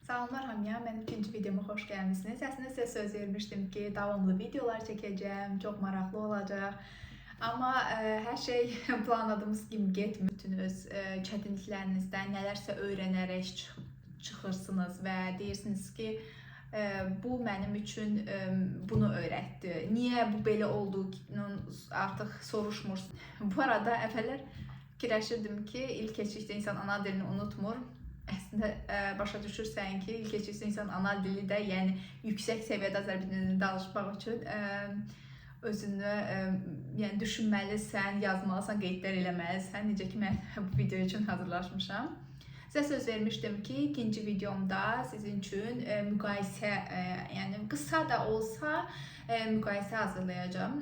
Salamlar hamıya, mənim ikinci videoma xoş gəlmisiniz. Əslində sizə söz vermişdim ki, davamlı videolar çəkəcəm, çox maraqlı olacaq. Amma hər şey planladığımız kimi getmir. Bütün öz çətinliklərinizdən nələrsə öyrənərək çıxırsınız və deyirsiniz ki, bu mənim üçün bunu öyrətdi. Niyə bu belə olduğunu artıq soruşmursunuz. Bu arada əvvəllər fikirləşirdim ki, ilk keçdikdə insan ana dilini unutmur. Əslində başa düşürsən ki, ilk keçdikdə insan ana dili də, yəni yüksək səviyyədə Azərbaycan dilini danışmaq üçün özünü yəni düşünməlisən, yazmalısan, qeydlər eləməlisən. Necə ki mən bu video üçün hazırlaşmışam. Sizə söz vermişdim ki, ikinci videomda sizin üçün müqayisə, yəni qısa da olsa müqayisə hazırlayacağam.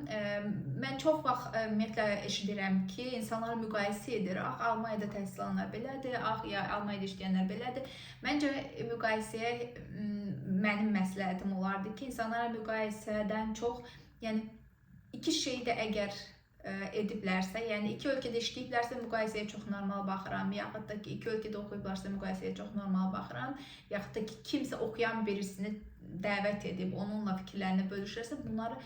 Mən çox vaxt ümumiyyətlə eşidirəm ki, insanlar müqayisə edir. Ax, Almaniyada təhsil alanlar belədir, ax, ya Almaniyada işləyənlər belədir. Məncə müqayisəyə mənim məsləhətim olardı ki, insanlara müqayisədən çox, yəni iki şey də əgər ediblərsə, yəni iki ölkədə işləyiblərsə müqayisəyə çox normal baxıram, yaxud da ki, iki ölkədə oxuyublarsa müqayisəyə çox normal baxıram, yaxud da ki, kimsə oxuyan birisini dəvət edib onunla fikirlərini bölüşürsə, bunları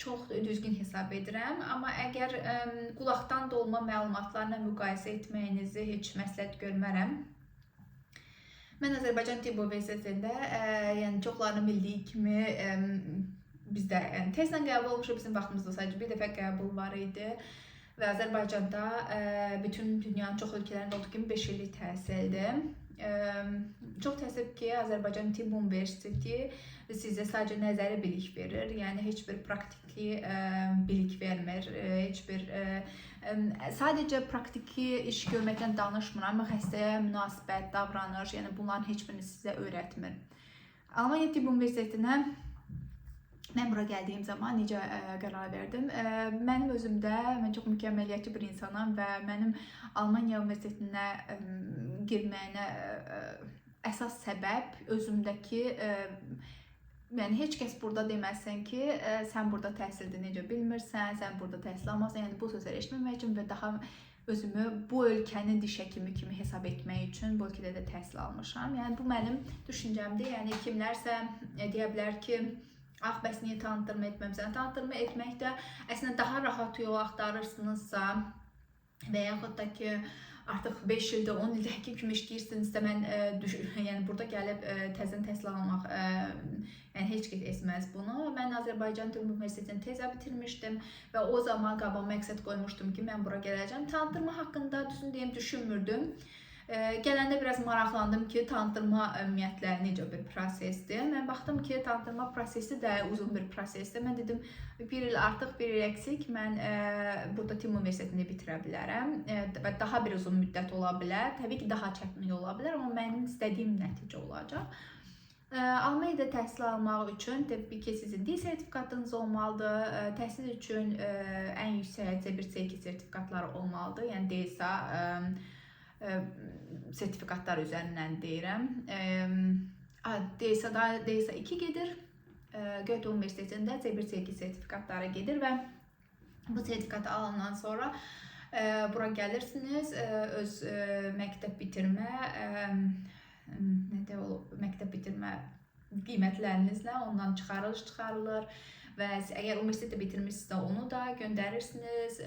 çox düzgün hesab edirəm. Amma əgər qulaqdan dolma məlumatlarla müqayisə etməyinizi heç məsləhət görmərəm. Mən Azərbaycan Tibb Universitetində, yəni çoxlarının bildiyi kimi bizdə yəni tezlə qəbul olmuşuq. Bizim vaxtımızda sadəcə bir dəfə qəbul var idi və Azərbaycanda bütün dünyanın çox ölkələrində olduğu kimi 5 illik təhsildir. Çox təəssüf ki, Azərbaycan Tibb Universiteti sizə sadəcə nəzəri bilik verir. Yəni heç bir praktiki bilik vermir. Heç bir sadəcə praktiki iş görməkdən danışmıram, amma xəstəyə münasibət, davranış, yəni bunların heç birini sizə öyrətmir. Almaniya Tibb Universitetinə mən bura gəldiyim zaman necə qərar verdim? Mənim özümdə, mən çox mükəmməliyyətçi bir insanam və mənim Almaniya Universitetinə girməyinə əsas səbəb özümdəki, yəni heç kəs burada deməsin ki, sən burada təhsildə necə bilmirsən, sən burada təhsil almazsan, yəni bu sözləri eşitməmək üçün və daha özümü bu ölkənin diş həkimi kimi hesab etmək üçün bu ölkədə də təhsil almışam. Yəni bu mənim düşüncəmdir. Yəni kimlərsə deyə bilər ki, ax, bəs niyə tanıtdırma etməmsən? Tanıtdırma etmək də əslində daha rahat yol axtarırsınızsa və yaxud da ki, artıq 5 ildə, 10 ildə həkim kimi işləyirsinizsə, mən yəni burada gəlib təzədən təhsil almaq, yəni heç kəs etməz bunu. Mən Azərbaycan Tibb Universitetini tezə bitirmişdim və o zaman qabağıma məqsəd qoymuşdum ki, mən bura gələcəm. Tanıtdırma haqqında düzünü deyim, düşünmürdüm. Gələndə biraz maraqlandım ki, tanıtdırma ümumiyyətlə necə bir prosesdir. Mən baxdım ki, tanıtdırma prosesi də uzun bir prosesdir. Mən dedim, bir il artıq, bir il əksik, mən burada Tibb Universitetini bitirə bilərəm və daha bir uzun müddət ola bilər. Təbii ki, daha çətin ola bilər, amma mənim istədiyim nəticə olacaq. Almaniyada təhsil almaq üçün təbii ki, sizin dil sertifikatınız olmalıdır. Təhsil üçün ən yüksək C1, C2 sertifikatları olmalıdır. Yəni DSA sertifikatlar üzərindən deyirəm. DSA-da DSA 2 gedir. Goethe Universitetində C1, C2 sertifikatları gedir və bu sertifikatı alandan sonra bura gəlirsiniz, öz məktəb bitirmə, nə də o məktəb bitirmə qiymətlərinizlə ondan çıxarılış çıxarılır və əgər universitetdə bitirmişsinizsə onu da göndərirsiniz.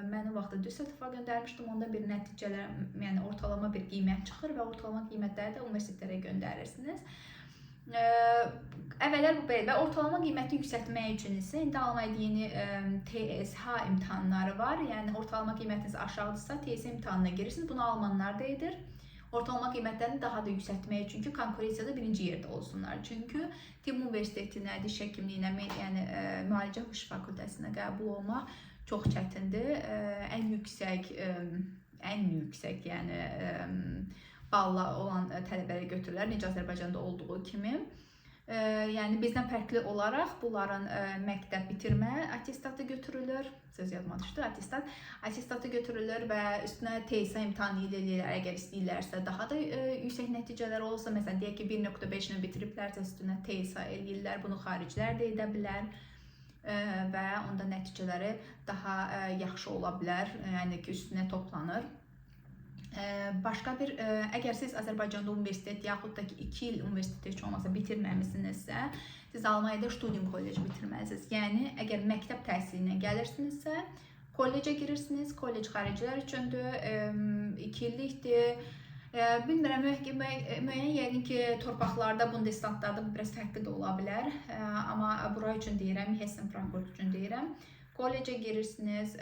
Mən o vaxtda Düsseldorfa göndərmişdim. Onda bir nəticələr, yəni ortalama bir qiymət çıxır və ortalama qiymətləri də universitetlərə göndərirsiniz. Əvvəllər bu belə və ortalama qiyməti yüksəltmək üçün isə indi Almaniyada yeni TSH imtahanları var. Yəni ortalama qiymətiniz aşağıdırsa TSH imtahanına girirsiniz. Bunu almanlar da edir. Ortalama qiymətlərini daha da yüksəltmək üçün ki, konkurensiyada birinci yerdə olsunlar. Çünki Tibb Universitetinə, diş həkimliyinə, yəni müalicə hüquq fakültəsinə qəbul olmaq çox çətindir. Ən yüksək, ən yüksək, yəni balla olan tələbələri götürürlər, necə Azərbaycanda olduğu kimi. Yəni bizdən fərqli olaraq bunların məktəb bitirmə attestatı götürülür. Söz yadıma düşdü, attestat. Attestatı götürülür və üstünə TSA imtahanı eləyirlər. Əgər istəyirlərsə daha da yüksək nəticələr olsa, məsələn deyək ki, 1.5 ilə bitiriblərsə üstünə TSA eləyirlər. Bunu xaricilər də edə bilər. Və onda nəticələri daha yaxşı ola bilər. Yəni ki, üstünə toplanır. Başqa bir, əgər siz Azərbaycanda universitet yaxud da ki 2 il universitet heç olmasa bitirməmisinizsə, siz Almaniyada Studienkolleg bitirməlisiniz. Yəni əgər məktəb təhsili ilə gəlirsinizsə, kollecə girirsiniz. Kollec xaricilər üçündür, 2 illikdir. Bilmirəm, müəyyən yəqin ki, torpaqlarda, Bundeslandlarda bu biraz fərqli də ola bilər. Amma bura üçün deyirəm, Hessen Frankfurt üçün deyirəm. Kollecə girirsiniz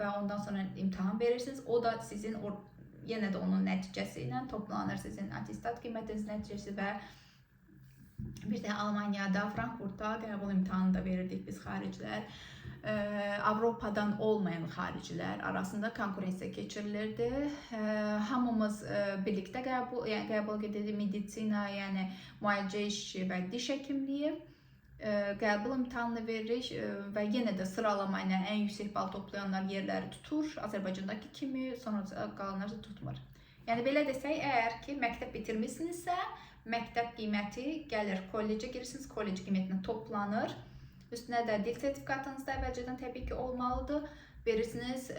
və ondan sonra imtahan verirsiniz. O da sizin yenə də onun nəticəsi ilə toplanır sizin attestat qiymətiniz nəticəsi və bir də Almaniyada, Frankfurtda qəbul imtahanı da verirdik biz xaricilər. Avropadan olmayan xaricilər arasında konkurensiya keçirilirdi. Hamımız birlikdə qəbul, yəni qəbul gedirdi meditsina, yəni müalicə işi və diş həkimliyi. Qəbul imtahanını veririk və yenə də sıralama ilə ən yüksək bal toplayanlar yerləri tutur. Azərbaycandakı kimi, sonra qalanlar da tutmur. Yəni belə desək, əgər ki məktəb bitirmisinizsə, məktəb qiyməti gəlir, kollecə girirsiniz, kollec qiymətinə toplanır. Üstünə də dil sertifikatınız da əvvəlcədən təbii ki olmalıdır. Verirsiniz,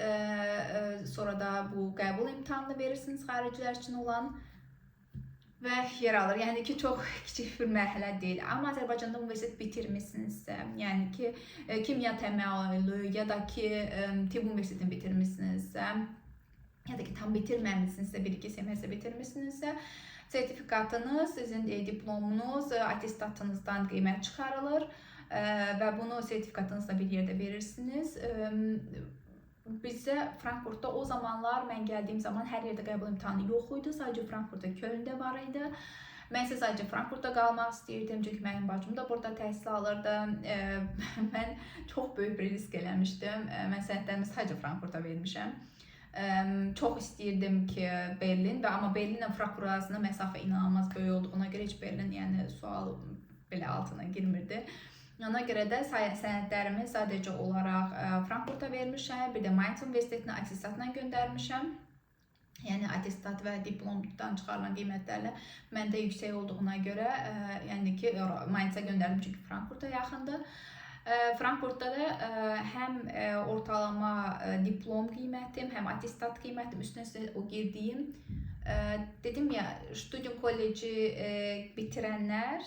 sonra da bu qəbul imtahanını verirsiniz xaricilər üçün olan və yer alır. Yəni ki, çox kiçik bir mərhələ deyil. Amma Azərbaycanda universitet bitirmisinizsə, yəni ki, kimya təmayülü ya da ki, tibb universitetini bitirmisinizsə, ya da ki, tam bitirməmisinizsə, 1-2 semestr bitirmisinizsə, sertifikatınız, sizin diplomunuz, attestatınızdan qiymət çıxarılır və bunu sertifikatınızla bir yerdə verirsiniz. Bizə Frankfurtda o zamanlar, mən gəldiyim zaman hər yerdə qəbul imtahanı yox idi. Sadəcə Frankfurtda, Kölndə var idi. Mən isə sadəcə Frankfurtda qalmaq istəyirdim, çünki mənim bacım da burada təhsil alırdı. Mən çox böyük bir risk eləmişdim. Mən sənədlərimi sadəcə Frankfurta vermişəm. Çox istəyirdim ki, Berlin və amma Berlinlə Frankfurt arasında məsafə inanılmaz böyük olduğuna görə heç Berlin, yəni sual belə altına girmirdi. Ona görə də sənədlərimi sadəcə olaraq Frankfurta vermişəm, bir də Mainz Universitetinə attestatla göndərmişəm. Yəni attestat və diplomdan çıxarılan qiymətlərlə məndə yüksək olduğuna görə, yəni ki, Mainzə göndərdim çünki Frankfurta yaxındır. Frankfurtda da həm ortalama diplom qiymətim, həm attestat qiymətim, üstünə üstə o girdiyim, dedim ya, Studienkollegi bitirənlər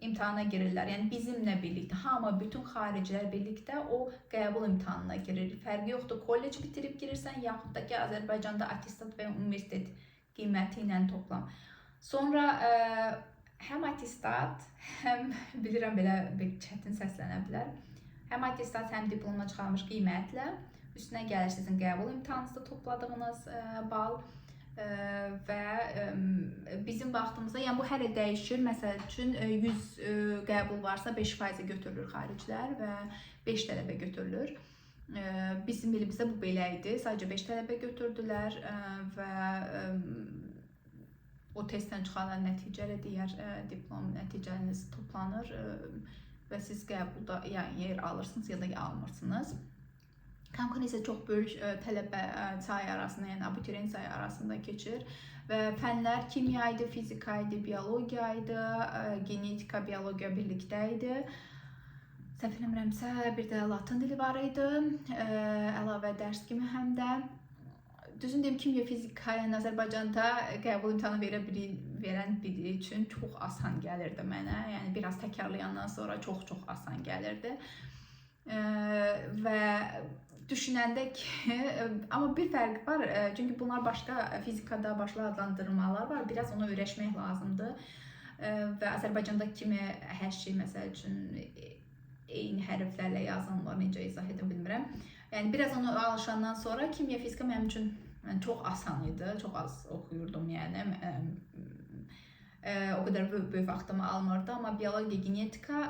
imtahana girirlər. Yəni bizimlə birlikdə, hamı, bütün xaricilər birlikdə o qəbul imtahanına girir. Fərqi yoxdur, kollec bitirib girirsən, yaxud da ki, Azərbaycanda attestat və universitet qiyməti ilə toplam. Sonra həm attestat, həm bilirəm belə bir çətin səslənə bilər. Həm attestat, həm diplomla çıxarılmış qiymətlə üstünə gəlir sizin qəbul imtahanınızda topladığınız bal. Və bizim vaxtımızda, yəni bu hələ dəyişir. Məsəl üçün 100 qəbul varsa 5% götürülür xaricilər və 5 tələbə götürülür. Bizim ilimizdə bu belə idi. Sadəcə 5 tələbə götürdülər və o testdən çıxarılan nəticə ilə digər diplom nəticəniz toplanır və siz qəbulda yəni yer alırsınız ya da almırsınız. Konkurensiya çox böyük tələbə sayı arasında, yəni abituriyent sayı arasında keçir və fənlər kimya idi, fizika idi, biologiya idi, genetika, biologiya birlikdə idi. Səhv eləmirəmsə, bir də latın dili var idi, əlavə dərs kimi həm də. Düzünü deyim, kimya, fizika, yəni Azərbaycanda qəbul imtahanı verən biri üçün çox asan gəlirdi mənə. Yəni biraz təkrarlayandan sonra çox-çox asan gəlirdi. Və düşünəndə ki, amma bir fərq var, çünki bunlar başqa fizikada başqa adlandırmalar var, biraz ona öyrəşmək lazımdır və Azərbaycanda kimi hər şey məsəl üçün eyni hərflərlə yazılmır, necə izah edim bilmirəm. Yəni biraz ona alışandan sonra kimya, fizika mənim üçün çox asan idi, çox az oxuyurdum, yəni o qədər böyük vaxtımı almırdı, amma biologiya, genetika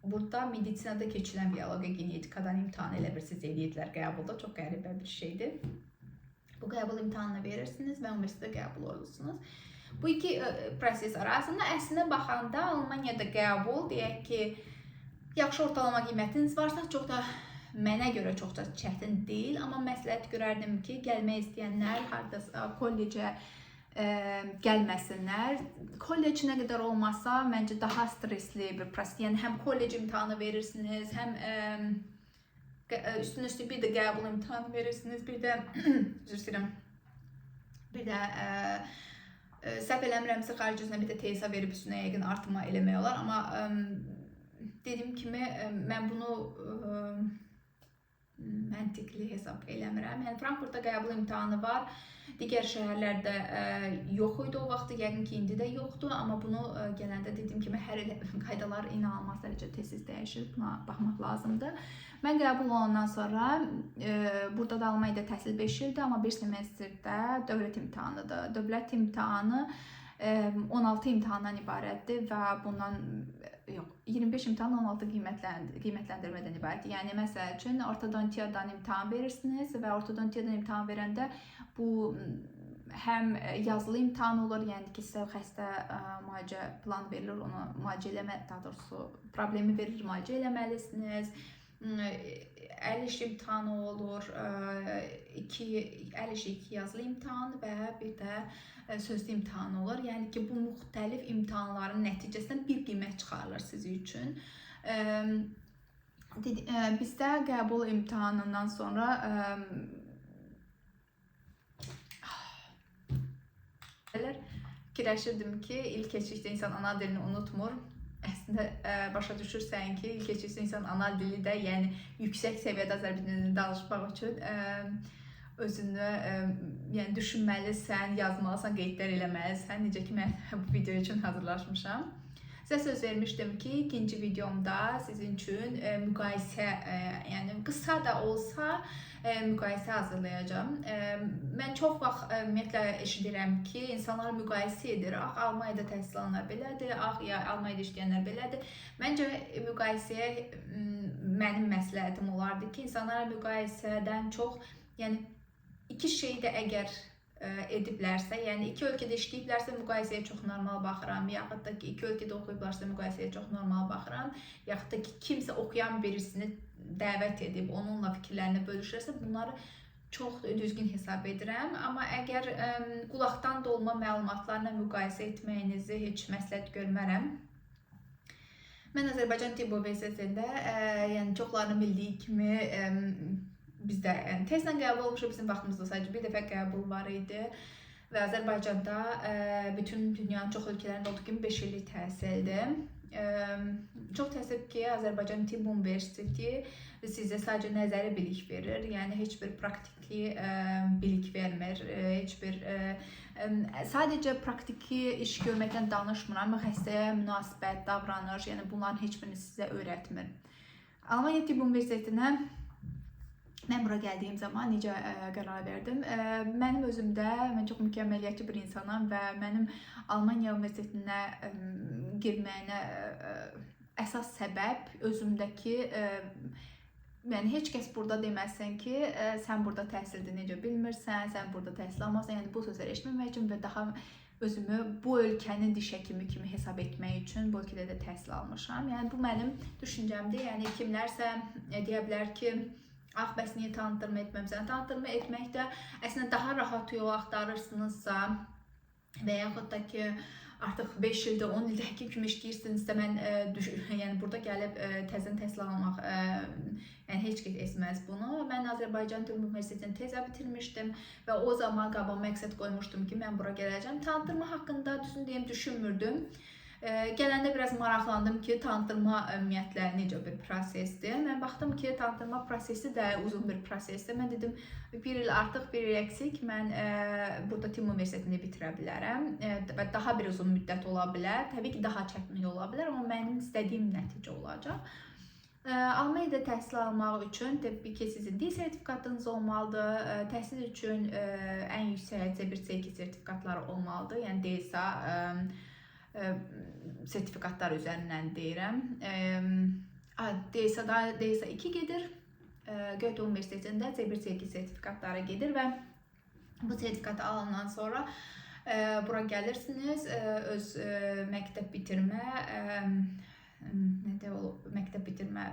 burada meditsinada keçilən biologiya, genetikadan imtahan elə bir siz eləyirdilər qəbulda. Çox qəribə bir şeydir. Bu qəbul imtahanını verirsiniz və universitetə qəbul olursunuz. Bu iki proses arasında əslində baxanda Almaniyada qəbul, deyək ki, yaxşı ortalama qiymətiniz varsa, çox da mənə görə çox da çətin deyil, amma məsləhət görərdim ki, gəlmək istəyənlər hardasa kollecə gəlməsinlər. Kollec nə qədər olmasa, məncə daha stresli bir proses. Yəni həm kollec imtahanı verirsiniz, həm üstünə üstlük bir də qəbul imtahanı verirsiniz, bir də üzr istəyirəm. Bir də səhv eləmirəmsə, xaric üzünə bir də TSA verib üstünə yəqin artırma eləmək olar, amma dediyim kimi mən bunu məntiqli hesab eləmirəm. Yəni Frankfurtda qəbul imtahanı var. Digər şəhərlərdə yox idi o vaxtı, yəqin ki, indi də yoxdur, amma bunu gələndə dediyim kimi hər il qaydalar inanılmaz dərəcədə tez-tez dəyişir. Buna baxmaq lazımdır. Mən qəbul olandan sonra burada da Almaniyada təhsil 5 ildir, amma bir semestrdə dövlət imtahanıdır. Dövlət imtahanı 16 imtahandan ibarətdir və bundan yox, 25 imtahan 16 qiymətləndirmədən ibarətdir. Yəni məsəl üçün ortodontiyadan imtahan verirsiniz və ortodontiyadan imtahan verəndə bu həm yazılı imtahan olur, yəni ki, sizə xəstə müalicə plan verilir, onu müalicə eləmə, daha doğrusu problemi verilir, müalicə eləməlisiniz. Əl işi imtahanı olur, əl işi 2 yazılı imtahan və bir də sözlü imtahanı olur. Yəni ki, bu müxtəlif imtahanların nəticəsindən bir qiymət çıxarılır sizin üçün. Bizdə qəbul imtahanından sonra fikirləşirdim ki, ilk keçişdə insan ana dilini unutmur. Əslində başa düşürsən ki, ilk keçişdə insan ana dili də, yəni yüksək səviyyədə Azərbaycan dilini danışmaq üçün özünü yəni düşünməlisən, yazmalısan, qeydlər eləməlisən. Necə ki, mən bu video üçün hazırlaşmışam. Sizə söz vermişdim ki, ikinci videomda sizin üçün müqayisə, yəni qısa da olsa müqayisə hazırlayacağam. Mən çox vaxt ümumiyyətlə eşidirəm ki, insanlar müqayisə edir. Ax, Almaniyada təhsil alanlar belədir, ax, ya Almaniyada işləyənlər belədir. Məncə müqayisəyə mənim məsləhətim olardı ki, insanlara müqayisədən çox, yəni iki şeyi də əgər ediblərsə, yəni iki ölkədə işləyiblərsə müqayisəyə çox normal baxıram, yaxud da ki, iki ölkədə oxuyublarsa müqayisəyə çox normal baxıram, yaxud da ki, kimsə oxuyan birisini dəvət edib onunla fikirlərini bölüşürsə, bunları çox düzgün hesab edirəm. Amma əgər qulaqdan dolma məlumatlarla müqayisə etməyinizi heç məsləhət görmərəm. Mən Azərbaycan Tibb Universitetində, yəni çoxlarının bildiyi kimi bizdə yəni, tezlə qəbul olmuşuq, bizim vaxtımızda sadəcə bir dəfə qəbul var idi və Azərbaycanda bütün dünyanın çox ölkələrində olduğu kimi 5 illik təhsildir. Çox təəssüf ki, Azərbaycan Tibb Universiteti sizə sadəcə nəzəri bilik verir, yəni heç bir praktiki bilik vermir, heç bir sadəcə praktiki iş görməkdən danışmıram, xəstəyə münasibət, davranış, yəni bunların heç birini sizə öyrətmir. Almaniya Tibb Universitetinə mən bura gəldiyim zaman necə qərar verdim? Mənim özümdə, mən çox mükəmməliyyətçi bir insanam və mənim Almaniya Universitetinə girməyinə əsas səbəb özümdəki, yəni heç kəs burada deməsin ki, sən burada təhsildə necə bilmirsən, sən burada təhsil almazsan, yəni bu sözləri eşitməmək üçün və daha özümü bu ölkənin diş həkimi kimi hesab etmək üçün bu ölkədə də təhsil almışam. Yəni bu mənim düşüncəmdir. Yəni kimlərsə deyə bilər ki, ax, bəs niyə tanıtdırma etməmsən? Tanıtdırma etmək də əslində daha rahat yol axtarırsınızsa və yaxud da ki, artıq 5 ildə, 10 ildə həkim kimi işləyirsinizsə, mən yəni burada gəlib təzədən təhsil almaq, yəni heç kəs etməz bunu. Mən Azərbaycan Tibb Universitetini tezə bitirmişdim və o zaman qabağıma məqsəd qoymuşdum ki, mən bura gələcəm. Tanıtdırma haqqında düzünü deyim, düşünmürdüm. Gələndə biraz maraqlandım ki, tanıtdırma ümumiyyətlə necə bir prosesdir. Mən baxdım ki, tanıtdırma prosesi də uzun bir prosesdir. Mən dedim, bir il artıq, bir il əksik, mən burada Tibb Universitetini bitirə bilərəm və daha bir uzun müddət ola bilər. Təbii ki, daha çətin ola bilər, amma mənim istədiyim nəticə olacaq. Almaniyada təhsil almaq üçün təbii ki, sizin dil sertifikatınız olmalıdır. Təhsil üçün ən yüksək C1, C2 sertifikatları olmalıdır. Yəni DSA sertifikatlar üzərindən deyirəm. DSA-da DSA 2 gedir. Goethe Universitetində C1, C2 sertifikatları gedir və bu sertifikatı alandan sonra bura gəlirsiniz. Öz məktəb bitirmə, nə o məktəb bitirmə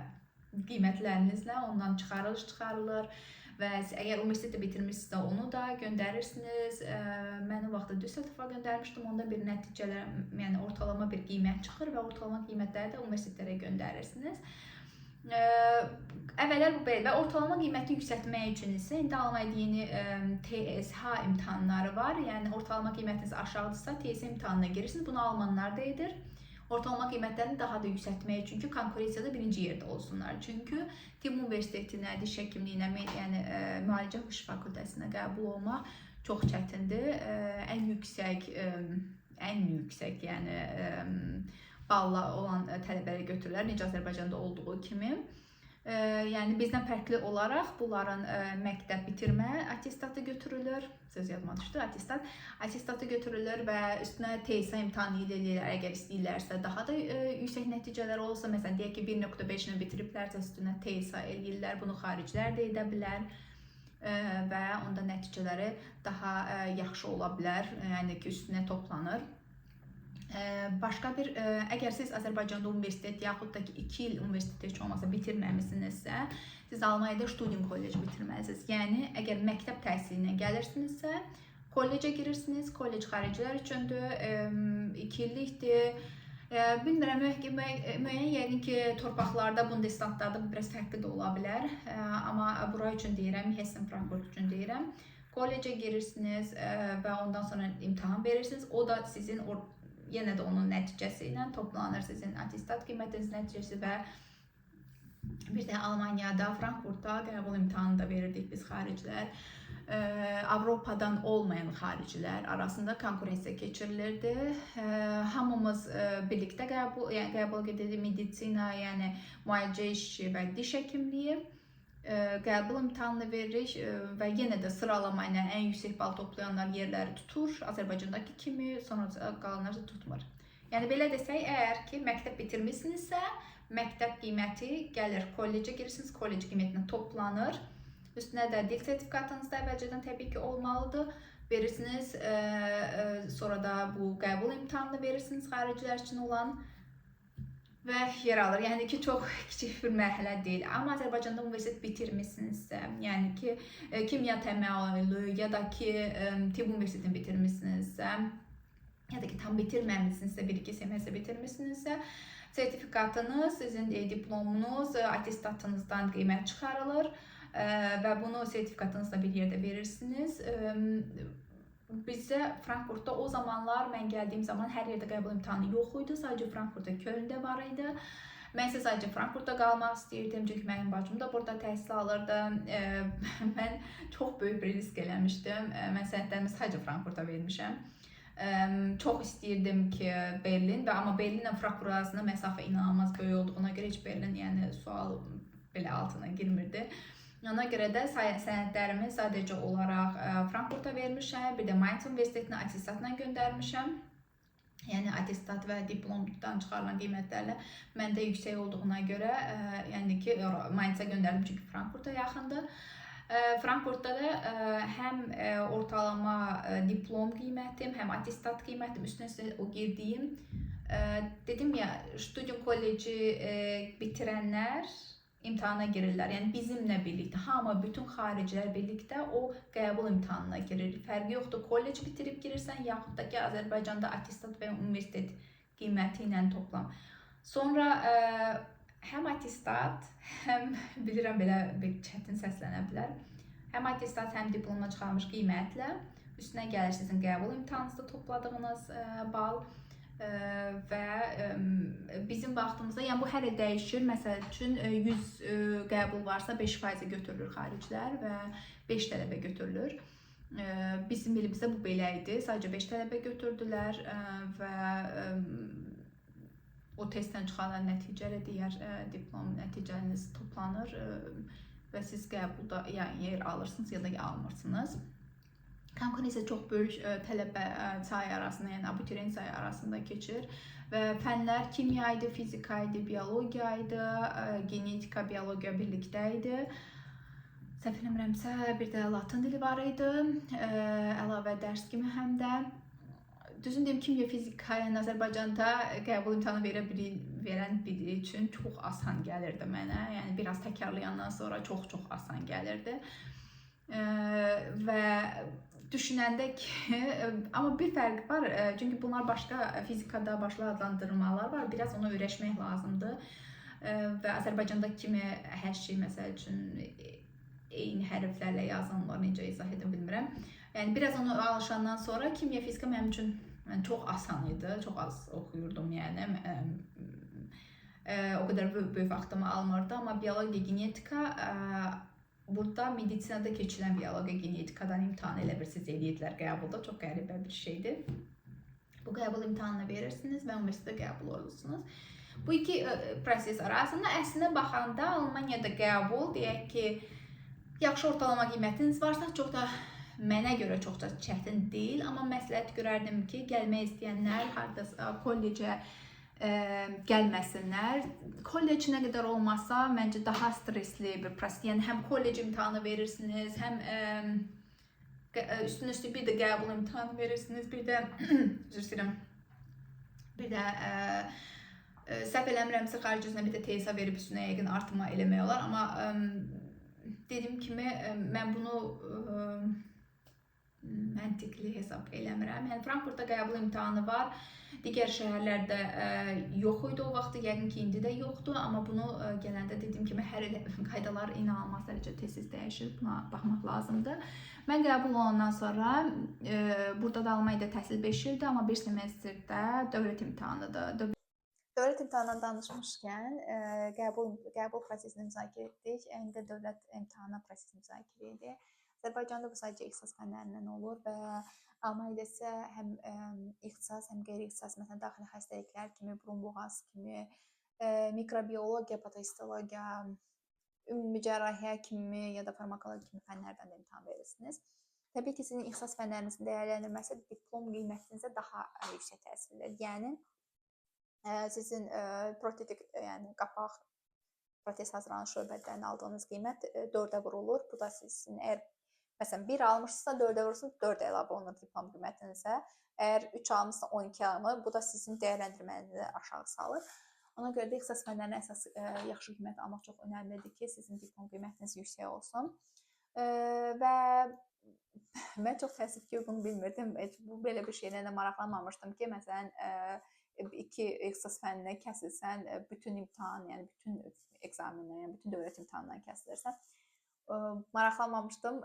qiymətlərinizlə ondan çıxarılış çıxarılır və əgər universitetdə bitirmişsinizsə onu da göndərirsiniz. Mən o vaxtda Düsseldorfa göndərmişdim. Onda bir nəticələr, yəni ortalama bir qiymət çıxır və ortalama qiymətləri də universitetlərə göndərirsiniz. Əvvəllər bu belə və ortalama qiyməti yüksəltmək üçün isə indi Almaniyada yeni TSH imtahanları var. Yəni ortalama qiymətiniz aşağıdırsa TSH imtahanına girirsiniz. Bunu almanlar da edir. Ortalama qiymətlərini daha da yüksəltmək üçün ki, konkurensiyada birinci yerdə olsunlar. Çünki tibb universitetinə, diş həkimliyinə, yəni müalicə hüquq fakültəsinə qəbul olmaq çox çətindir. Ən yüksək yəni balla olan tələbələri götürürlər, necə Azərbaycanda olduğu kimi. Yəni bizdən fərqli olaraq bunların məktəb bitirmə attestatı götürülür. Söz yadıma düşdü, attestat. Attestatı götürülür və üstünə TSA imtahanı eləyirlər, əgər istəyirlərsə daha da yüksək nəticələr olsa, məsələn deyək ki 1.5 ilə bitiriblərsə üstünə TSA eləyirlər. Bunu xaricilər də edə bilər və onda nəticələri daha yaxşı ola bilər. Yəni ki, üstünə toplanır. Başqa bir, əgər siz Azərbaycanda universitet yaxud da ki 2 il universitet heç olmasa bitirməmisinizsə, siz Almaniyada Studienkolleg bitirməlisiniz. Yəni əgər məktəb təhsilinə gəlirsinizsə, kollecə girirsiniz. Kollec xaricilər üçündür, 2 illikdir. Bilmirəm, müəyyən yəqin ki, torpaqlarda, Bundeslandlarda bu biraz fərqli də ola bilər. Amma bura üçün deyirəm, Hessen Frankfurt üçün deyirəm. Kollecə girirsiniz və ondan sonra imtahan verirsiniz. O da sizin yenə də onun nəticəsi ilə toplanır sizin attestat qiymətiniz nəticəsi və bir də Almaniyada, Frankfurtda qəbul imtahanı da verirdik biz xaricilər. Avropadan olmayan xaricilər arasında konkurensiya keçirilirdi. Hamımız birlikdə qəbul edirdik. Medisina, yəni müalicə işi və diş həkimliyi qəbul imtahanını veririk və yenə də sıralama ilə ən yüksək bal toplayanlar yerləri tutur, Azərbaycandakı kimi, sonra qalanlar da tutmur. Yəni belə desək, əgər ki məktəb bitirmisinizsə, məktəb qiyməti gəlir, kollecə girirsiniz, kollec qiymətinə toplanır. Üstünə də dil sertifikatınız da əvvəlcədən təbii ki olmalıdır. Verirsiniz, sonra da bu qəbul imtahanını verirsiniz xaricilər üçün olan və yer alır. Yəni ki, çox kiçik bir mərhələ deyil. Amma Azərbaycanda universitet bitirmisinizsə, yəni ki, kimya təmayülü ya da ki, tibb universitetini bitirmisinizsə, ya da ki, tam bitirməmisinizsə, 1-2 semestr bitirmisinizsə, sertifikatınız, sizin diplomunuz, attestatınızdan qiymət çıxarılır və bunu sertifikatınızla bir yerdə verirsiniz. Bizə Frankfurtda o zamanlar, mən gəldiyim zaman hər yerdə qəbul imtahanı yox idi. Sadəcə Frankfurtda, Kölndə var idi. Mən isə sadəcə Frankfurtda qalmaq istəyirdim, çünki mənim bacım da burada təhsil alırdı. Mən çox böyük bir risk eləmişdim. Mən sənədlərimi sadəcə Frankfurta vermişəm. Çox istəyirdim ki, Berlin və amma Berlinlə Frankfurt arasında məsafə inanılmaz böyük olduğuna görə heç Berlin, yəni sual belə altına girmirdi. Ona görə də sənədlərimi sadəcə olaraq Frankfurta vermişəm, bir də Mainz Universitetinə attestatla göndərmişəm. Yəni attestat və diplomdan çıxarılan qiymətlərlə məndə yüksək olduğuna görə, yəni ki, Mainzə göndərdim çünki Frankfurta yaxındır. Frankfurtda da həm ortalama diplom qiymətim, həm attestat qiymətim, üstünə o girdiyim, dedim ya, Studienkollegi bitirənlər imtahana girirlər. Yəni bizimlə birlikdə, hamı, bütün xaricilər birlikdə o qəbul imtahanına girir. Fərqi yoxdur, kollec bitirib girirsən, yaxud da ki, Azərbaycanda attestat və universitet qiyməti ilə toplam. Sonra həm attestat, həm bilirəm belə bir çətin səslənə bilər. Həm attestat, həm diplomla çıxarılmış qiymətlə üstünə gəlir sizin qəbul imtahanınızda topladığınız bal. Və bizim vaxtımızda, yəni bu hər il dəyişir. Məsəl üçün 100 qəbul varsa 5% götürülür xaricilər və 5 tələbə götürülür. Bizim ilimizdə bu belə idi. Sadəcə 5 tələbə götürdülər və o testdən çıxarılan nəticə ilə digər diplom nəticəniz toplanır və siz qəbulda yəni yer alırsınız ya da almırsınız. Konkurensiya çox böyük tələbə sayı arasında, yəni abituriyent sayı arasında keçir və fənlər kimya idi, fizika idi, biologiya idi, genetika, biologiya birlikdə idi. Səhv eləmirəmsə, bir də latın dili var idi, əlavə dərs kimi həm də. Düzün deyim, kimya, fizika, yəni Azərbaycanda qəbul imtahanı verən biri üçün çox asan gəlirdi mənə. Yəni biraz təkrarlayandan sonra çox-çox asan gəlirdi. Və düşünəndə ki, amma bir fərq var, çünki bunlar başqa fizikada başqa adlandırmalar var, biraz ona öyrəşmək lazımdır. Və Azərbaycanda kimi hər şey məsəl üçün eyni hərflərlə yazılmır, necə izah edim bilmirəm. Yəni biraz onu alışandan sonra kimya, fizika mənim üçün yəni, çox asan idi. Çox az oxuyurdum yəni. O qədər böyük vaxtımı almırdı, amma biologiya, genetika burada medisinada keçilən biologiya, genetikadan imtahan elə bir siz eləyirdilər qəbulda. Çox qəribə bir şeydir. Bu qəbul imtahanını verirsiniz və universitetə qəbul olursunuz. Bu iki proses arasında əslində baxanda Almaniyada qəbul, deyək ki, yaxşı ortalama qiymətiniz varsa, çox da mənə görə çox da çətin deyil, amma məsləhət görərdim ki, gəlmək istəyənlər hardasa kollecə gəlməsinlər. Kollec nə qədər olmasa, məncə daha stresli bir proses. Yəni həm kollec imtahanı verirsiniz, həm üstünə üstlük bir də qəbul imtahanı verirsiniz, bir də üzr istəyirəm. Bir də səhv eləmirəmsə xaric üzrə bir də TSA verib üstünə yəqin artırma eləmək olar, amma dediyim kimi mən bunu məntiqli hesab eləmirəm. Yəni Frankfurtda qəbul imtahanı var. Digər şəhərlərdə yox idi o vaxt, yəqin ki, indi də yoxdur, amma bunu gələndə dediyim kimi hər il qaydalar inanılmaz dərəcədə tez-tez dəyişir. Buna baxmaq lazımdır. Mən qəbul olandan sonra burada da Almaniyada təhsil 5 ildir, amma bir semestrdə dövlət imtahanıdır. Dövlət imtahanından danışmışkən, qəbul prosesini müzakirə etdik. İndi dövlət imtahanı prosesini müzakirə edək. Azərbaycanda bu sadəcə ixtisas fənlərindən olur və Almaniyada isə həm ixtisas, həm qeyri-ixtisas, məsələn, daxili xəstəliklər kimi, burun-boğaz kimi, mikrobiologiya, patostologiya, ümumi cərrahiyyə kimi ya da farmakologiya kimi fənlərdən də imtahan verirsiniz. Təbii ki, sizin ixtisas fənlərinizin dəyərləndirməsi diplom qiymətinizə daha yüksək təsir edir. Yəni sizin protetik, yəni qapaq protez hazırlanan şöbədən aldığınız qiymət 4-ə vurulur. Bu da sizin əgər məsələn 1 almışsınızsa 4-ə vurursunuz, 4 əlavə olunur diplom qiymətinizə. Əgər 3 almışsınızsa 12 alınır. Bu da sizin dəyərləndirmənizi aşağı salır. Ona görə də ixtisas fənlərinə əsas yaxşı qiymət almaq çox önəmlidir ki, sizin diplom qiymətiniz yüksək olsun. Və mən çox təəssüf ki, bunu bilmirdim. Heç bu belə bir şeylə də maraqlanmamışdım ki, məsələn, iki ixtisas fənninə kəsilsən, bütün imtahan, yəni bütün ekzamindən, yəni bütün dövlət imtahanından kəsilirsən. Maraqlanmamışdım.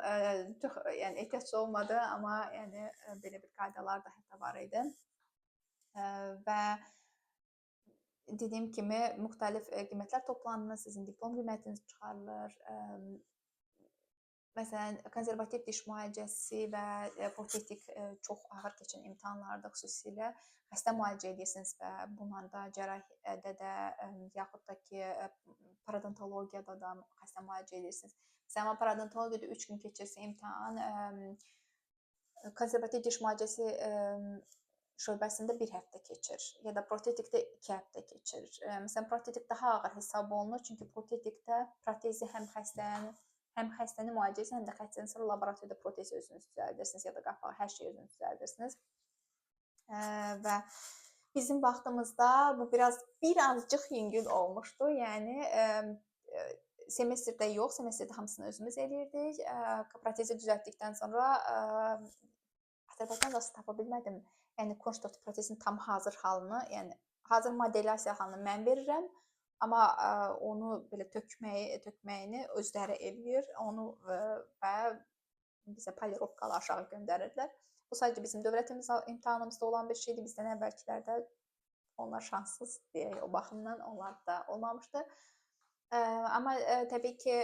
Çox yəni ehtiyac olmadı, amma yəni belə bir qaydalar da hətta var idi. Və dediyim kimi müxtəlif qiymətlər toplanılır, sizin diplom qiymətiniz çıxarılır. Məsələn, konservativ diş müalicəsi və protetik çox ağır keçən imtahanlarda xüsusilə xəstə müalicə edirsiniz və bununla da cərrahiyyədə də, yaxud da ki, parodontologiyada da xəstə müalicə edirsiniz. Məsələn, parodontologiyada 3 gün keçirsə imtahan, konservativ diş müalicəsi şöbəsində 1 həftə keçir ya da protetikdə 2 həftə keçir. Məsələn, protetik daha ağır hesab olunur, çünki protetikdə protezi həm xəstənin müalicəsi, həm də xəstənin sonra laboratoriyada protezi özünüz düzəldirsiniz ya da qapağı, hər şeyi özünüz düzəldirsiniz. Və bizim vaxtımızda bu birazcıq yüngül olmuşdu. Yəni semestrdə yox, semestrdə hamısını özümüz eləyirdik. Protezi düzəltdikdən sonra Azərbaycanda tapa bilmədim. Yəni Kunststoff protezin tam hazır halını, yəni hazır modelyasiya halını mən verirəm. Amma onu belə tökməyini özləri eləyir, onu və bizə polirovkalı aşağı göndərirdilər. Bu sadəcə bizim dövlət imtahanımızda olan bir şeydir. Bizdən əvvəlkilərdə onlar şanssız deyək o baxımdan, onlar da olmamışdı. Amma təbii ki,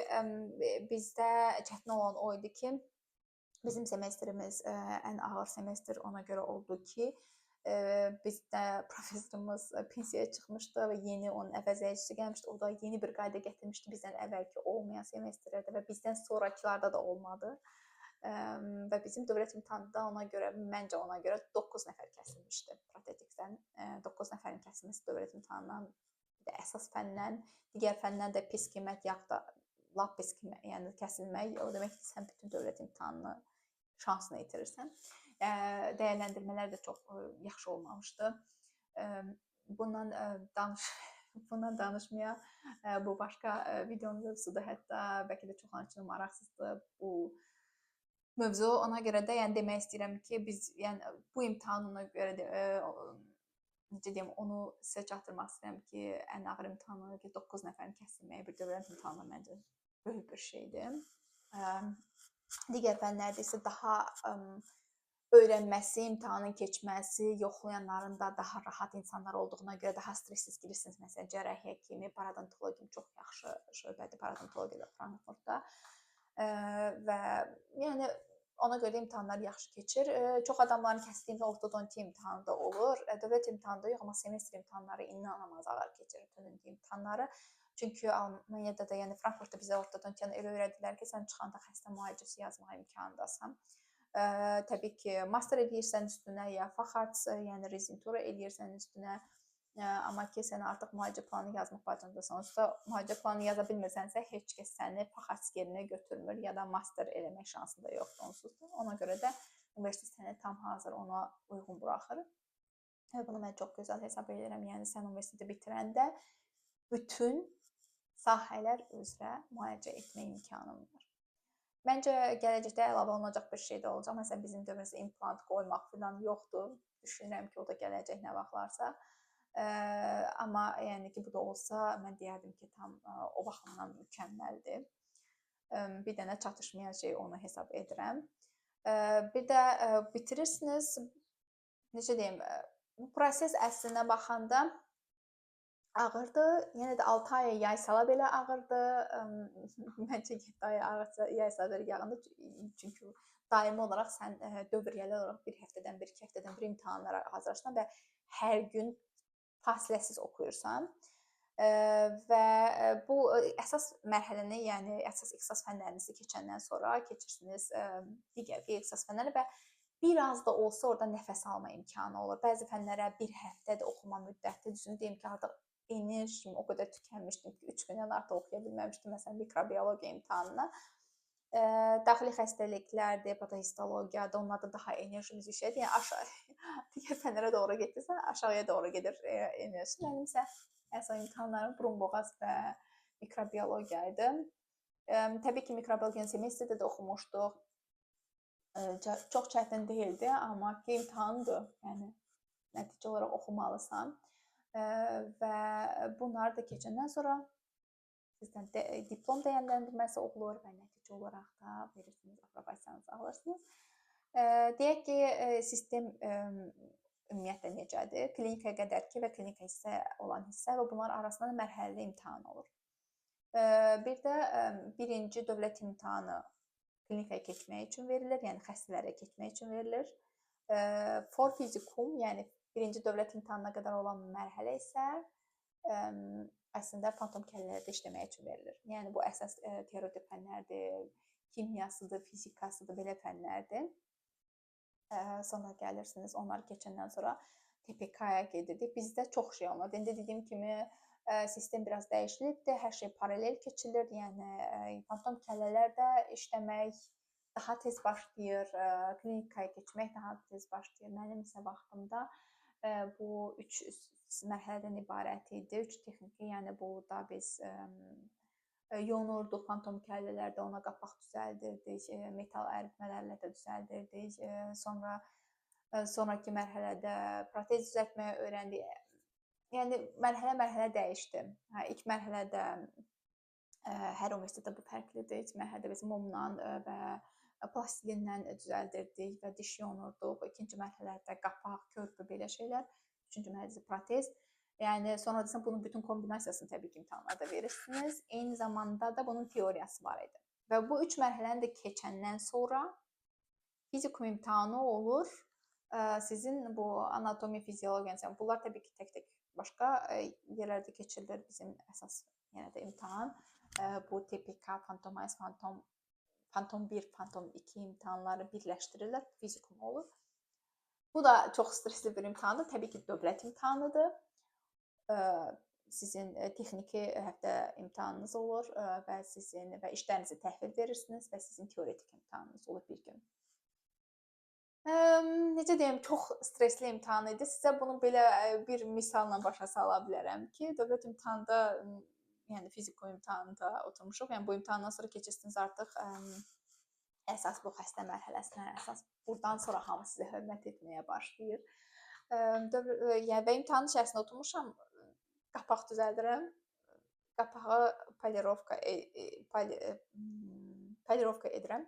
bizdə çətin olan o idi ki, bizim semestrimiz ən ağır semestr ona görə oldu ki, bizdə professorumuz pensiyaya çıxmışdı və yeni onun əvəzləyicisi gəlmişdi. O da yeni bir qayda gətirmişdi bizdən əvvəlki olmayan semestrlərdə və bizdən sonrakılarda da olmadı. Və bizim dövlət imtahanında ona görə, məncə ona görə 9 nəfər kəsilmişdi protetikdən. 9 nəfərin kəsilməsi dövlət imtahanından, bir də əsas fəndən, digər fəndən də pis qiymət, yaxud da lap pis qiymət, yəni kəsilmək, o demək ki, sən bütün dövlət imtahanını şansını itirirsən. Dəyərləndirmələr də çox yaxşı olmamışdı. Bundan danışmaya bu başqa videonun mövzusudur, hətta bəlkə də çoxlar üçün maraqsızdır bu mövzu. Ona görə də yəni demək istəyirəm ki, biz yəni bu imtahan ona görə də Necə deyim, onu sizə çatdırmaq istəyirəm ki, ən ağır imtahanı ki, 9 nəfərin kəsilməyi bir dövlət imtahanı məncə böyük bir şeydir. Digər fənlərdə isə daha öyrənməsi, imtahanın keçməsi, yoxlayanların da daha rahat insanlar olduğuna görə daha stressiz girirsiniz. Məsələn, cərrahiyyə kimi, parodontologiya çox yaxşı şöbədir, parodontologiyada Frankfurtda. Və yəni ona görə də imtahanlar yaxşı keçir. Çox adamların kəsdiyim ortodontiya imtahanı da olur. Dövlət imtahanı da yox, amma semestr imtahanları inanılmaz ağır keçir, ortodontiya imtahanları. Çünki Almaniyada da, yəni Frankfurtda bizə ortodontiyanı elə öyrədilər ki, sən çıxanda xəstə müalicəsi yazmağa imkanındasan. Təbii ki, master eləyirsən üstünə ya Facharzt, yəni rezidentura eləyirsən üstünə. Amma ki, sən artıq müalicə planı yazmaq bacarırsan. Onsuz da müalicə planı yaza bilmirsənsə, heç kəs səni Facharzt yerinə götürmür ya da master eləmək şansın da yoxdur onsuz da. Ona görə də universitet səni tam hazır ona uyğun buraxır. Və bunu mən çox gözəl hesab edirəm. Yəni sən universiteti bitirəndə bütün sahələr üzrə müalicə etmə imkanın var. Məncə gələcəkdə əlavə olunacaq bir şey də olacaq. Məsələn, bizim dövrümüzdə implant qoymaq filan yoxdur. Düşünürəm ki, o da gələcək nə vaxtlarsa. Amma yəni ki, bu da olsa, mən deyərdim ki, tam o baxımdan mükəmməldir. Bir dənə çatışmayan şey onu hesab edirəm. Bir də bitirirsiniz, necə deyim, bu proses əslinə baxanda ağırdır. Yenə də 6 aya yaysala belə ağırdır. Məncə 7 aya ağırsa, yaysala belə ağırdır. Çünki daimi olaraq sən dövriyyəli olaraq bir həftədən bir, iki həftədən bir imtahanlara hazırlaşırsan və hər gün fasiləsiz oxuyursan. Və bu əsas mərhələni, yəni əsas ixtisas fənlərinizi keçəndən sonra keçirsiniz digər ixtisas fənləri və biraz da olsa orada nəfəs alma imkanı olur. Bəzi fənlərə bir həftədə oxuma müddəti, düzünü deyim ki, artıq enerjim o qədər tükənmişdim ki, 3 gündən artıq oxuya bilməmişdim, məsələn, mikrobiologiya imtahanına. Daxili xəstəliklərdir, patohistologiyadır, onlarda daha enerjimiz yüksəkdir. Yəni aşağı digər fənlərə doğru getdirsən, aşağıya doğru gedir enerji. Mənim isə ən son imtahanlarım burun-boğaz və mikrobiologiya idi. Təbii ki, mikrobiologiyanı semestrdə də oxumuşduq. Çox çətin deyildi, amma ki, imtahandır. Yəni nəticə olaraq oxumalısan. Və bunları da keçəndən sonra sizdən diplom dəyərləndirməsi olur və nəticə olaraq da verirsiniz, aprobasiyanızı alırsınız. Deyək ki, sistem ümumiyyətlə necədir? Klinikaya qədərki və klinika hissə olan hissə və bunlar arasında da mərhələli imtahan olur. Bir də birinci dövlət imtahanı klinikaya keçmək üçün verilir, yəni xəstələrə keçmək üçün verilir. Vorphysikum, yəni birinci dövlət imtahanına qədər olan mərhələ isə əslində fantom kəllələrdə işləmək üçün verilir. Yəni bu əsas teoretik fənlərdir, kimyasıdır, fizikasıdır, belə fənlərdir. Sonra gəlirsiniz, onları keçəndən sonra TPK-ya gedirdik. Bizdə çox şey olmadı. İndi dediyim kimi sistem biraz dəyişilibdir, hər şey paralel keçilir. Yəni fantom kəllələrdə işləmək daha tez başlayır, klinikaya keçmək daha tez başlayır. Mənim isə vaxtımda bu 3 mərhələdən ibarət idi. 3 texniki, yəni burada biz yonurduq fantom kəllələrdə, ona qapaq düzəldirdik, metal əritmələrlə də düzəldirdik. Sonra sonraki mərhələdə protez düzəltməyi öyrəndik. Yəni mərhələ-mərhələ dəyişdi. Hə, ilk mərhələdə hər universitetdə bu fərqlidir. İlk mərhələdə biz mumla və plastilinlə düzəldirdik və diş yonurduq. İkinci mərhələdə qapaq, körpü belə şeylər. Üçüncü mərhələdə protez. Yəni sonra desən bunun bütün kombinasiyasını təbii ki, imtahanlarda verirsiniz. Eyni zamanda da bunun teoriyası var idi. Və bu üç mərhələni də keçəndən sonra fizikum imtahanı olur. Sizin bu anatomiya, fiziologiya, yəni bunlar təbii ki, tək-tək başqa yerlərdə keçirilir. Bizim əsas yenə də imtahan bu TPK, Fantom 1, Fantom 1, Fantom 2 imtahanları birləşdirirlər, fizikum olur. Bu da çox stresli bir imtahandır. Təbii ki, dövlət imtahanıdır. Sizin texniki həftə imtahanınız olur və sizin və işlərinizi təhvil verirsiniz və sizin teoretik imtahanınız olur bir gün. Necə deyim, çox stresli imtahan idi. Sizə bunu belə bir misalla başa sala bilərəm ki, dövlət imtahanında, yəni fizikum imtahanında oturmuşuq. Yəni bu imtahandan sonra keçirsiniz artıq əsas bu xəstə mərhələsinə, əsas buradan sonra hamı sizə hörmət etməyə başlayır. Yəni və imtahanın içərisində oturmuşam, qapaq düzəldirəm. Qapağı polirovka polirovka edirəm.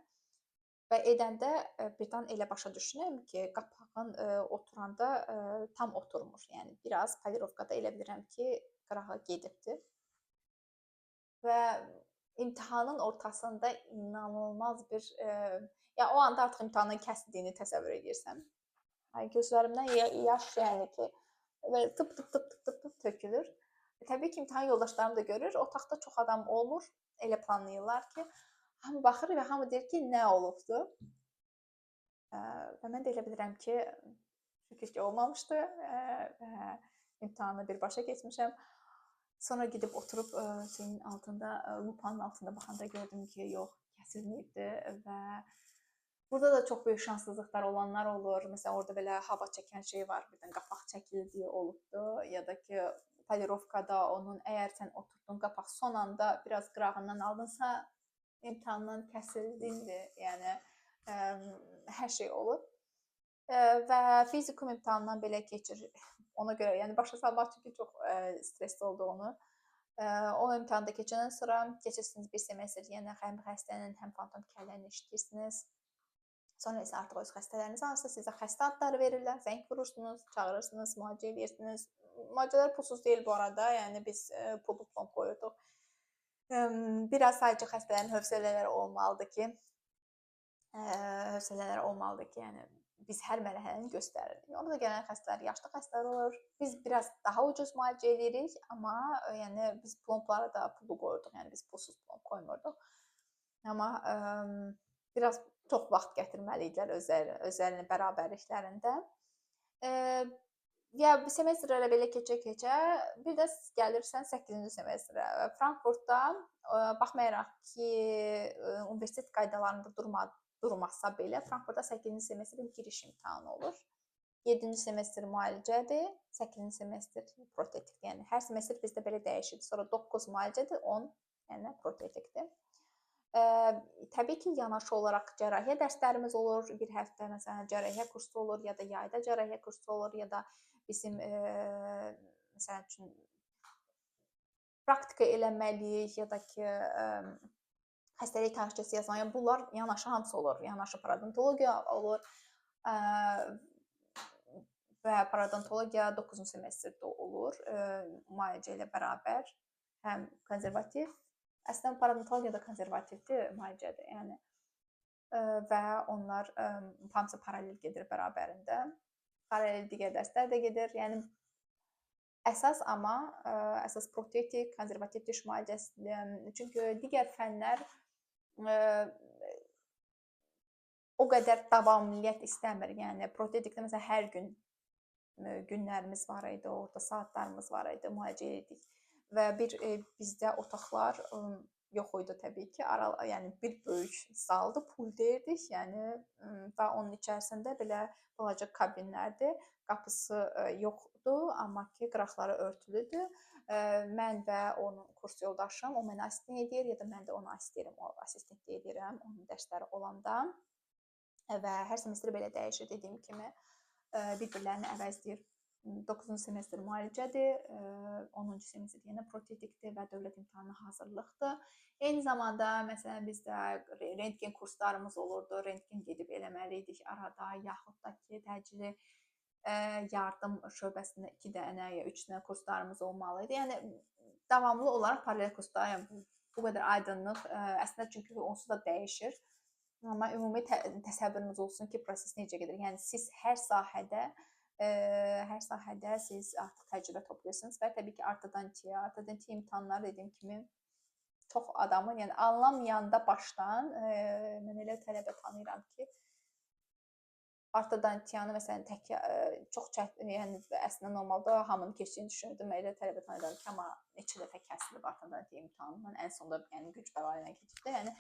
Və edəndə birdən elə başa düşürəm ki, qapağın oturanda tam oturmur. Yəni biraz polirovkada elə bilirəm ki, qırağa gedibdir. Və imtahanın ortasında inanılmaz bir, ya o anda artıq imtahanın kəsildiyini təsəvvür edirsən. Ay, gözlərimdən yaş, yəni ki, belə tıp tıp tıp tıp tıp tıp tökülür. Təbii ki, imtahan yoldaşlarım da görür. Otaqda çox adam olmur. Elə planlayırlar ki, hamı baxır və hamı deyir ki, nə olubdu? Və mən də elə bilirəm ki, şükür ki, olmamışdı və imtahanı birbaşa keçmişəm. Sonra gedib oturub şeyin altında, lupanın altında baxanda gördüm ki, yox, kəsilməyibdi və burada da çox böyük şanssızlıqlar olanlar olur. Məsələn, orada belə hava çəkən şey var, birdən qapaq çəkildiyi olubdu ya da ki, polirovkada onun əgər sən oturdun qapaq son anda biraz qırağından aldınsa, imtahandan kəsildindir. Yəni hər şey olur. Və fizikum imtahanından belə keçir. Ona görə, yəni başa salmaq üçün ki, çox stresli olduğunu. O imtahanda keçəndən sonra keçirsiniz bir semestr, yenə həm xəstənin, həm fantom kəlləni işləyirsiniz. Sonra isə artıq öz xəstələrinizi alırsınız, sizə xəstə adları verirlər, zəng vurursunuz, çağırırsınız, müalicə edirsiniz. Müalicələr pulsuz deyil bu arada, yəni biz pullu plomb qoyurduq. Biraz sadəcə xəstələrin hövsələləri olmalıdır ki, yəni biz hər mərhələni göstəririk. Orada gələn xəstələr yaşlı xəstələr olur. Biz biraz daha ucuz müalicə edirik, amma yəni biz plomblara da pulu qoyurduq. Yəni biz pulsuz plomb qoymurduq. Amma biraz çox vaxt gətirməli idilər özlərinin bərabərliklərində. Ya semestrlərə belə keçə-keçə bir də gəlirsən 8-ci semestrə. Frankfurtda baxmayaraq ki, universitet qaydalarında durmasa belə, Frankfurtda 8-ci semestrin giriş imtahanı olur. 7-ci semestr müalicədir, 8-ci semestr protetikdir. Yəni hər semestr bizdə belə dəyişir. Sonra 9 müalicədir, 10 yəni protetikdir. Təbii ki, yanaşı olaraq cərrahiyyə dərslərimiz olur. Bir həftə məsələn cərrahiyyə kursu olur, ya da yayda cərrahiyyə kursu olur, ya da bizim məsəl üçün praktika eləməliyik, ya da ki xəstəlik tarixçəsi yazmaq. Yəni bunlar yanaşı hamısı olur. Yanaşı parodontologiya olur və parodontologiya 9-cu semestrdə olur müalicə ilə bərabər. Həm konservativ, əslində parodontologiya da konservativdir, müalicədir. Yəni və onlar hamısı paralel gedir bərabərində. Paralel digər dərslər də gedir. Yəni əsas amma əsas protetik, konservativ diş müalicəsi. Çünki digər fənlər o qədər davamlılıq istəmir. Yəni protetikdə məsələn hər gün günlərimiz var idi, orada saatlarımız var idi, müalicə edirdik. Və bir bizdə otaqlar yox idi təbii ki. Yəni bir böyük zaldı, pul deyirdik. Yəni və onun içərisində belə balaca kabinlərdir. Qapısı yoxdur, amma ki qıraqları örtülüdür. Mən və onun kurs yoldaşım, o mənə assistent edir, ya da mən də ona assistent edirəm, o assistent edirəm onun dərsləri olanda. Və hər semestr belə dəyişir, dediyim kimi bir-birlərini əvəzləyir. 9-cu semestr müalicədir, 10-cu semestr yenə protetikdir və dövlət imtahanına hazırlıqdır. Eyni zamanda məsələn bizdə rentgen kurslarımız olurdu, rentgen gedib eləməli idik arada, yaxud da ki təcili yardım şöbəsində 2 dənə ya 3 dənə kurslarımız olmalı idi. Yəni davamlı olaraq paralel kurslar, yəni bu qədər aydınlıq əslində çünki onsuz da dəyişir. Amma ümumi təsəvvürünüz olsun ki, proses necə gedir. Yəni siz hər sahədə siz artıq təcrübə toplayırsınız və təbii ki, ortodontiya imtahanları dediyim kimi çox adamın, yəni anlamayanda başdan, mən elə tələbə tanıyıram ki, ortodontiyanı məsələn tək çox çətin, yəni əslində normalda hamının keçdiyini düşünürdüm. Elə tələbə tanıyıram ki, amma neçə dəfə kəsilib ortodontiya imtahanından, ən sonda yəni güc bəla ilə keçibdi. Yəni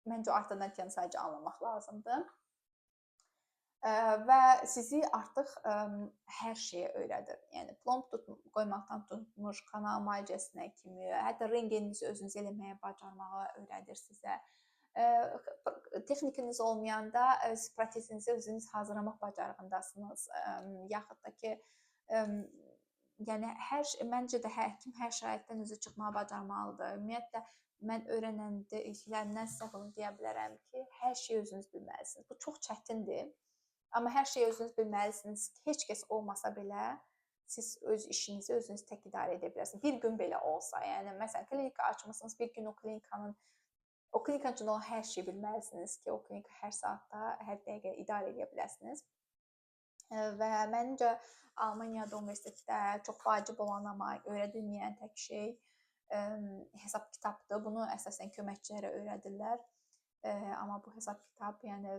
məncə ortodontiyanı sadəcə anlamaq lazımdır. Və sizi artıq hər şeyə öyrədir. Yəni plomb qoymaqdan tutmuş, kanal müalicəsinə kimi, hətta rentgeninizi özünüz eləməyə bacarmağa öyrədir sizə. Texnikiniz olmayanda öz protezinizi özünüz hazırlamaq bacarığındasınız. Yaxud da ki, yəni hər məncə də həkim hər şəraitdən özü çıxmağı bacarmalıdır. Ümumiyyətlə mən öyrənəndiklərimdən sizə bunu deyə bilərəm ki, hər şeyi özünüz bilməlisiniz. Bu çox çətindir. Amma hər şeyi özünüz bilməlisiniz ki, heç kəs olmasa belə siz öz işinizi özünüz tək idarə edə bilərsiniz. Bir gün belə olsa, yəni məsələn klinika açmısınız, bir gün o klinikanın üçün olan hər şeyi bilməlisiniz ki, o klinika hər saatda, hər dəqiqə idarə edə biləsiniz. Və məncə Almaniyada universitetdə çox vacib olan, amma öyrədilməyən tək şey hesab-kitabdır. Bunu əsasən köməkçilərə öyrədirlər. Amma bu hesab-kitab, yəni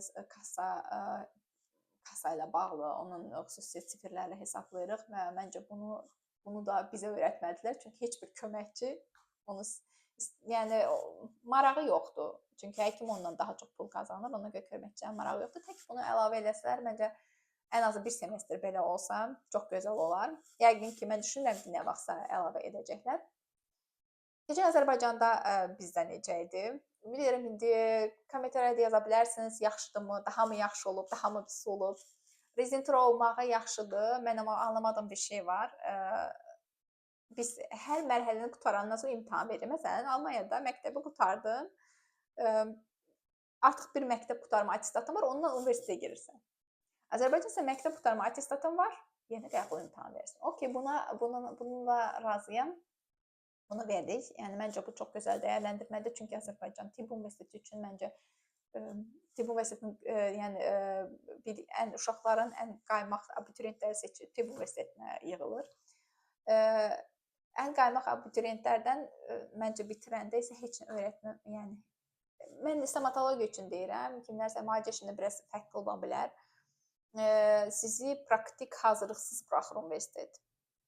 kassa ilə bağlı, onun xüsusi sifrlərlə hesablayırıq və məncə bunu da bizə öyrətmədilər. Çünki heç bir köməkçi onu, yəni marağı yoxdur. Çünki həkim ondan daha çox pul qazanır, ona görə köməkçinin marağı yoxdur. Tək bunu əlavə eləsələr, məncə ən azı bir semestr belə olsa çox gözəl olar. Yəqin ki, mən düşünürəm ki, nə vaxtsa əlavə edəcəklər. Keçən Azərbaycanda bizdə necə idi? Ümid edirəm indi kommentariyada yaza bilərsiniz, yaxşıdırmı, daha mı yaxşı olub, daha mı pis olub. Rezidentura olmağı yaxşıdır. Mən amma anlamadığım bir şey var. Biz hər mərhələni qurtarandan sonra imtahan veririk. Məsələn, Almaniyada məktəbi qurtardın. Artıq bir məktəb qurtarma attestatın var, ondan universitetə girirsən. Azərbaycanda isə məktəb qurtarma attestatın var, yenə qəbul imtahan verirsən. Okey, bununla razıyam. Bunu verdik. Yəni məncə bu çox gözəl dəyərləndirmədir. Çünki Azərbaycan Tibb Universiteti üçün məncə Tibb Universitetinin yəni bir ən uşaqların ən qaymaq abituriyentləri seçir, Tibb Universitetinə yığılır. Ən qaymaq abituriyentlərdən məncə bitirəndə isə heç nə öyrətmə, yəni mən stomatologiya üçün deyirəm, kimlərsə müalicə işində biraz fərqli ola bilər. Sizi praktik hazırlıqsız buraxır universitet.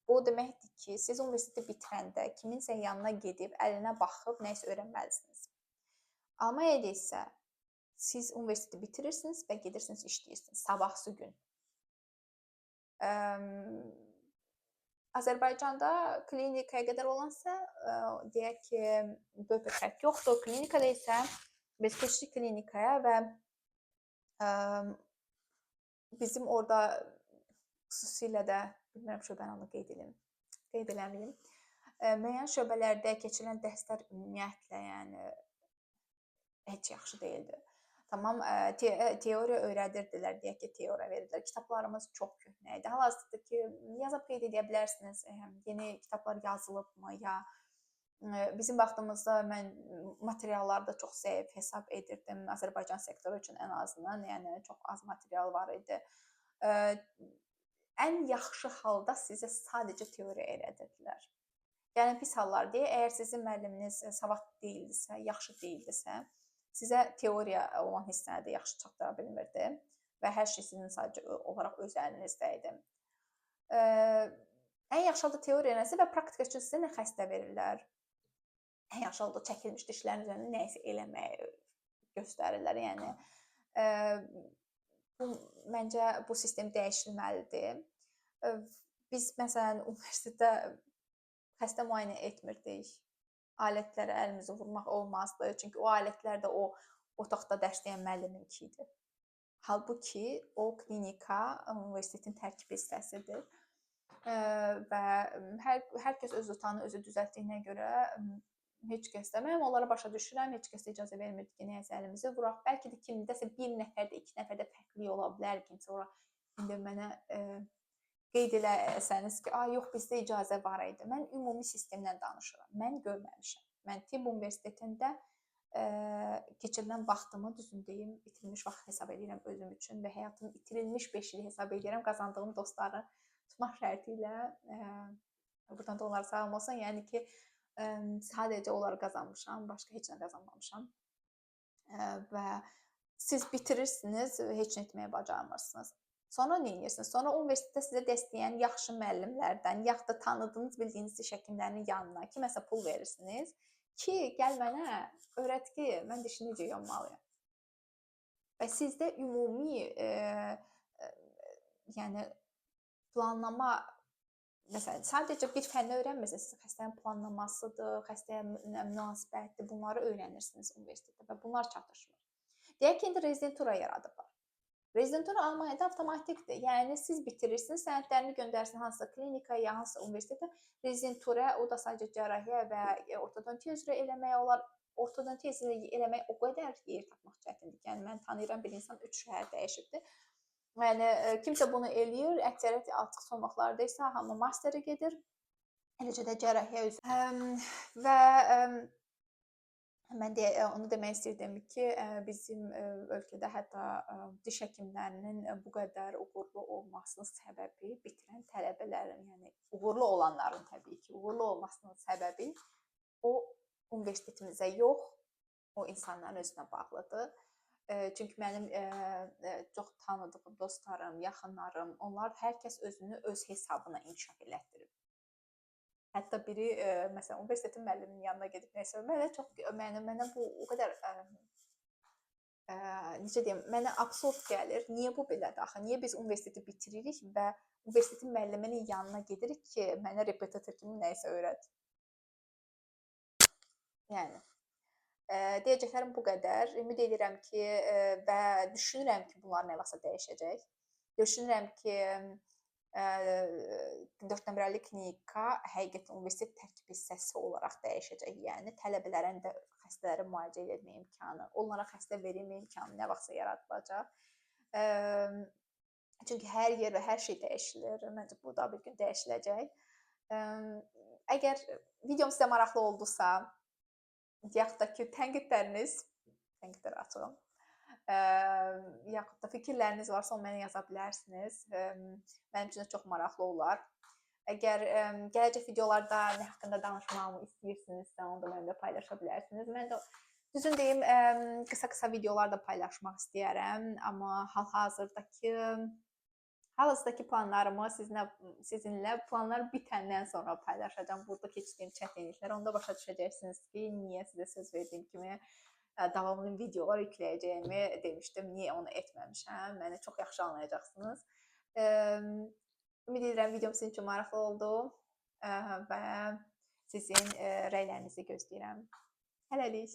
Bu o deməkdir ki, siz universiteti bitirəndə kiminsə yanına gedib, əlinə baxıb nəyisə öyrənməlisiniz. Almaniyada isə siz universiteti bitirirsiniz və gedirsiniz, işləyirsiniz sabahsı gün. Azərbaycanda klinikaya qədər olansa, deyək ki, böyük bir fərq yoxdur. Klinikada isə biz keçdik klinikaya və bizim orada xüsusilə də, bilmirəm şöbəni onu qeyd edim, qeyd eləməyim. Müəyyən şöbələrdə keçirilən dərslər ümumiyyətlə, yəni heç yaxşı deyildi. Tamam, teoriya öyrədirdilər, deyək ki, teoriya verirdilər. Kitablarımız çox köhnə idi. Hal-hazırda ki, yazıb qeyd edə bilərsiniz, yeni kitablar yazılıbmı ya bizim vaxtımızda mən materiallarda çox zəif hesab edirdim. Azərbaycan sektoru üçün ən azından, yəni çox az material var idi. Ən yaxşı halda sizə sadəcə teoriya öyrədirdilər. Yəni pis hallar deyə, əgər sizin müəlliminiz savad deyildisə, yaxşı deyildisə, sizə teoriya olan hissəni də yaxşı çatdıra bilmirdi və hər şey sizin sadəcə olaraq öz əlinizdə idi. Ən yaxşı halda teoriya nəsə və praktika üçün sizə nə xəstə verirlər? Ən yaxşı halda çəkilmiş dişlərin üzərində nəyisə eləməyi göstərirlər. Yəni bu, məncə bu sistem dəyişilməlidir. Biz məsələn universitetdə xəstə müayinə etmirdik. Alətlərə əlimizi vurmaq olmazdı. Çünki o alətlər də o otaqda dərs deyən müəlliminki idi. Halbuki o klinika universitetin tərkib hissəsidir. Və hər kəs öz otağını özü düzəltdiyinə görə heç kəs də, mən onlara başa düşürəm, heç kəs də icazə vermirdi ki, nəyəsə əlimizi vuraq. Bəlkə də kimdəsə bir nəfərdə, iki nəfərdə fərqli ola bilər ki, sonra indi mənə qeyd eləsəniz ki, yox, bizdə icazə var idi. Mən ümumi sistemdən danışıram. Mən görməmişəm. Mən Tibb Universitetində keçirilən vaxtımı, düzün deyim, itirilmiş vaxt hesab edirəm özüm üçün və həyatımın itirilmiş 5 ili hesab edirəm. Qazandığım dostları tutmaq şərti ilə, buradan da onlara salam olsun. Yəni ki, sadəcə onları qazanmışam, başqa heç nə qazanmamışam. Və siz bitirirsiniz, heç nə etməyə bacarmırsınız. Sonra nə edirsiniz? Sonra universitetdə sizə dəstəkləyən yaxşı müəllimlərdən, yaxud da tanıdığınız, bildiyiniz diş həkimlərinin yanına kiməsə pul verirsiniz ki, gəl mənə öyrət ki, mən dişi necə yonmalıyam. Və sizdə ümumi yəni planlama Məsələn, sadəcə bir fənni öyrənmirsiniz, siz xəstənin planlamasıdır, xəstəyə münasibətdir, bunları öyrənirsiniz universitetdə və bunlar çatışmır. Deyək ki, indi rezidentura yaradıblar. Rezidentura Almaniyada avtomatikdir. Yəni siz bitirirsiniz, sənədlərini göndərirsin hansısa klinikaya, hansısa universitetə. Rezidentura, o da sadəcə cərrahiyyə və ortodontiya üzrə eləmək olar. Ortodontiya üzrə eləmək o qədər yer tapmaq çətindir. Yəni mən tanıyıram bir insan 3 şəhər dəyişibdir. Yəni kimsə bunu eləyir, əksəriyyət artıq son vaxtlarda isə hamı masterə gedir. Eləcə də cərrahiyyə üzrə. Və mən də onu demək istirdim ki, bizim ölkədə hətta diş həkimlərinin bu qədər uğurlu olmasının səbəbi bitirən tələbələrin, yəni uğurlu olanların təbii ki, uğurlu olmasının səbəbi o universitetimizə yox, o insanların özünə bağlıdır. Çünki mənim çox tanıdığım dostlarım, yaxınlarım, onlar hər kəs özünü öz hesabına inkişaf elətdirib. Hətta biri məsələn universitetin müəlliminin yanına gedib nəsə, mənə çox mənə bu o qədər necə deyim, mənə absurd gəlir. Niyə bu belədir axı? Niyə biz universiteti bitiririk və universitetin müəlliminin yanına gedirik ki, mənə repetitor kimi nəyisə öyrət? Yəni deyəcəklərim bu qədər. Ümid edirəm ki, və düşünürəm ki, bunlar nə vaxtsa dəyişəcək. Düşünürəm ki, 4 nömrəli klinika həqiqətən universitet tərkib hissəsi olaraq dəyişəcək. Yəni tələbələrin də xəstələri müalicə etmə imkanı, onlara xəstə verilmə imkanı nə vaxtsa yaradılacaq. Çünki hər yer və hər şey dəyişilir. Məncə bu da bir gün dəyişiləcək. Əgər videom sizə maraqlı oldusa, yaxud da ki, tənqidləriniz, tənqidlər açığım, yaxud da fikirləriniz varsa, onu mənə yaza bilərsiniz. Mənim üçün də çox maraqlı olar. Əgər gələcək videolarda nə haqqında danışmağımı istəyirsinizsə, onu da mənimlə paylaşa bilərsiniz. Mən də düzün deyim, qısa-qısa videolar da paylaşmaq istəyərəm, amma hal-hazırdakı planlarımı sizinlə planlar bitəndən sonra paylaşacağam. Burada keçdiyim çətinliklər, onda başa düşəcəksiniz ki, niyə sizə söz verdiyim kimi davamlı videolar yükləyəcəyimi demişdim. Niyə onu etməmişəm? Məni çox yaxşı anlayacaqsınız. Ümid edirəm videom sizin üçün maraqlı oldu və sizin rəylərinizi gözləyirəm. Hələlik.